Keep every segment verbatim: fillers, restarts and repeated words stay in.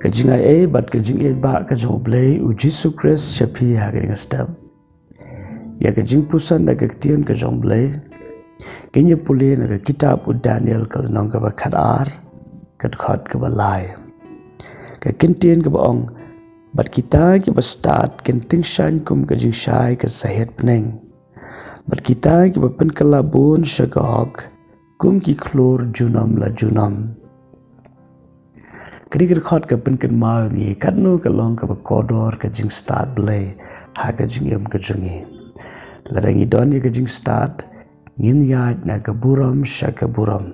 Ka jingaiei bad ka jingïeit ba ka jong U Blei U Jisu Khrist sha phi ha kane ka step. Ïa ka jingpuson da ka ktien ka jong U Blei, ka ngi pule na ka kitab u Daniel ka lynnong kaba khatar, ka dkhot kaba lai. Ka ktien kaba ong, bad kita kiba stad kin tyngshaiñ kum ka jingshai ka sahied bneng, bad kita kiba pynkylla bun sha ka hok kum ki khlur junom la junom. Kane ka dkhot ka pynkynmaw ïa ngi katno ka long kaba kordor ka jingstad Blei ha ka jingim ka jong ngi. Lada ngi don ïa ka jingstad, ngin ïaid na ka burom sha ka burom.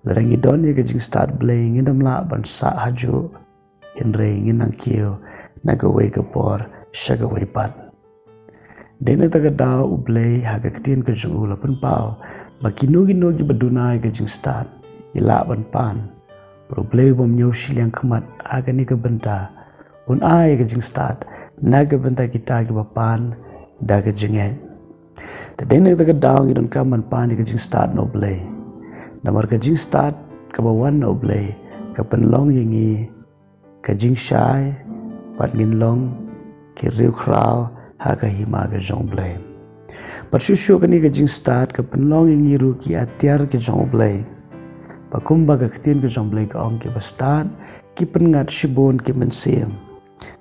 Lada ngi don ïa ka jingstad Blei, ngin ym lah ban sah hajuh, hynrei ngin nang kiew na kawei ka por sha kawei pat. Dei na kata ka daw U Blei ha ka ktien ka jong u la pynpaw ba kino kino kiba duna ïa ka jingstad, ki lah ban pan. Bad U Blei u bym ñiew shiliang khmat ha kane ka bynta, un ai ïa ka jingstad na ka bynta kita kiba pan da ka jingngeit. Te dei na kata ka daw ngi donkam ban pan ïa ka jingstad na U Blei. Namar ka jingstad kaba wan na U Blei ka pynlong ïa ngi ka jingshai, bad ngin long ki riewkhraw ha ka hima ka jong U Blei. Bad shuh shuh kane ka jingstad ka pynlong ïa ngi ruh ki atiar ka jong U Blei. Ba kumba ka ktien ka jong U Blei ka ong, kiba stad ki pynngat shibun ki mynsiem.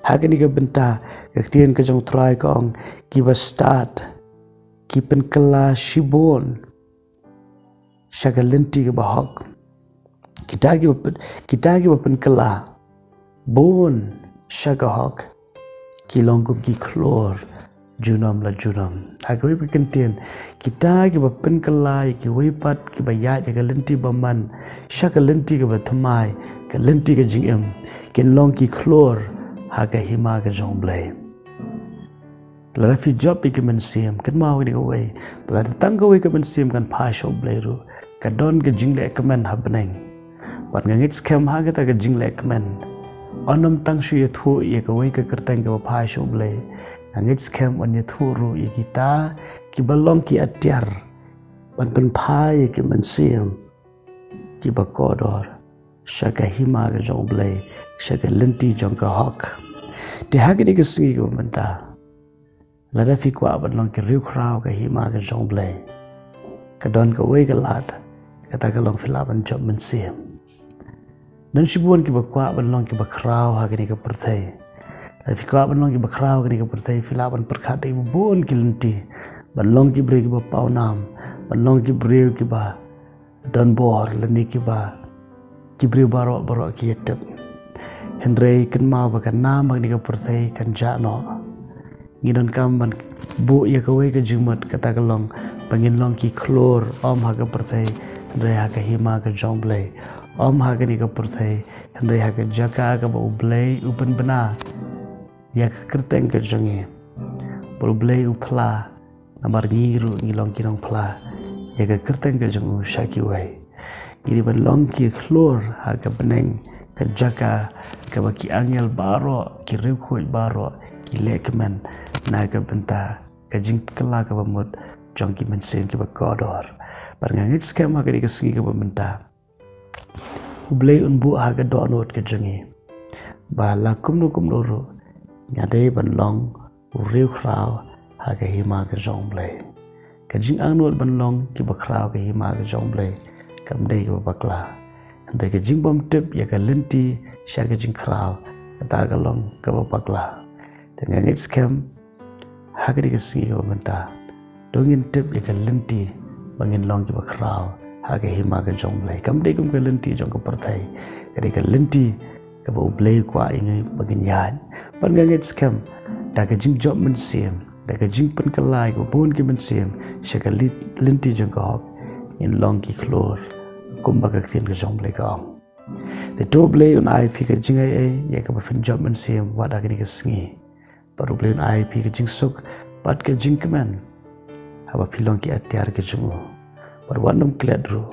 Ha kane ka bynta ka ktien ka jong U Trai ka ong, kiba stad ki pynkylla shibun sha ka lynti kaba hok. Kita kiba pyn-, kita kiba pynkylla bun sha ka hok, ki long kum ki khlur junom la junom. Ha kawei pat ka ktien, kita kiba pynkylla ïa kiwei pat kiba ïaid ïa ka lynti bymman sha ka lynti kaba thymmai, ka lynti ka jingim, kin long ki khlur ha ka hima ka jong U Blei. Lada phi jop ïa ka mynsiem, kynmaw kane kawei, ba lada tang kawei ka mynsiem kan phai sha U Blei ruh, ka don ka jingleh kmen ha bneng. Bad nga ngeit skhem ha kata ka jingleh kmen, un ym tang shu ïathuh ïa kawei ka kyrteng kaba phai sha U Blei. Nga ngeit skhem un ïathuh ruh ïa kita kiba long ki atiar ban pynphai ïa ka mynsiem kiba kordor sha ka hima ka jong U Blei, sha ka lynti jong ka hok. Te ha kane ka sngi kaba mynta, lada phi kwah ban long ki riewkhraw ka hima ka jong U Blei, ka don kawei ka lad, kata ka long phi lah ban jop mynsiem. Don shibun kiba kwah ban long kiba khraw ha kane ka pyrthei. Lada phi kwah ban long kiba khraw ha kane ka pyrthei, phi lah ban pyrkhat da kiba bun ki lynti, ban long ki briew kiba pawnam, ban long ki briew kiba don bor lane kiba, ki briew baroh baroh ki ïatip. Hynrei kynmaw ba ka nam ha kane ka pyrthei kan jah noh. Ngi donkam ban buh ïa kawei ka jingmut, kata ka long ba ngin long ki khlur, ym ha ka pyrthei, hynrei ha ka hima ka jong U Blei. Ym ha kane ka pyrthei, hynrei ha ka jaka kaba U Blei u pynbna ïa ka kyrteng ka jong ngi. Bad U Blei u phla, namar ngi ruh ngi long ki nongphla ïa ka kyrteng ka jong u sha kiwei. Ngi dei ban long ki khlur ha ka bneng, ka jaka kaba ki angel baroh, ki riewkhuid baroh ki leh kmen na ka bynta ka jingkylla kaba mut jong ki mynsiem kiba kordor. Bad nga ngeit skhem ha kane ka sngi kaba mynta, U Blei un buh ha ka dohnud ka jong ngi ba la kumno kumno ruh, nga dei ban long u riewkhraw ha ka hima ka jong U Blei. Ka jingangnud ban long kiba khraw ha ka hima ka jong U Blei kam dei kaba bakla. Hynrei ka jingbymtip ïa ka lynti sha ka jingkhraw, kata ka long kaba bakla. Te nga ngeit skhem ha kane ka sngi kaba mynta, to ngin tip ïa ka lynti ba ngin long kiba khraw ha ka hima ka jong U Blei. Kam dei kum ka lynti jong ka pyrthei, ka dei ka lynti kaba U Blei u kwah ïa ngi ba ngin ïaid. Bad nga ngeit skhem, da ka jingjop mynsiem, da ka jingpynkylla ïa kiba bun ki mynsiem sha ka li-, lynti jong ka hok, ngin long ki khlur, kumba ka ktien ka jong U Blei ka ong. Te to U Blei un ai phi ka jingaiei ïa kaba phin jop mynsiem wat ha kane ka sngi. Bad U Blei un ai phi ka jingsuk bad ka jingkmen haba phi long ki atiar ka jong u. Bad wat nym klet ruh,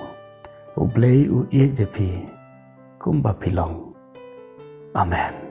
U Blei u ïeit ïa phi kumba phi long. Amen.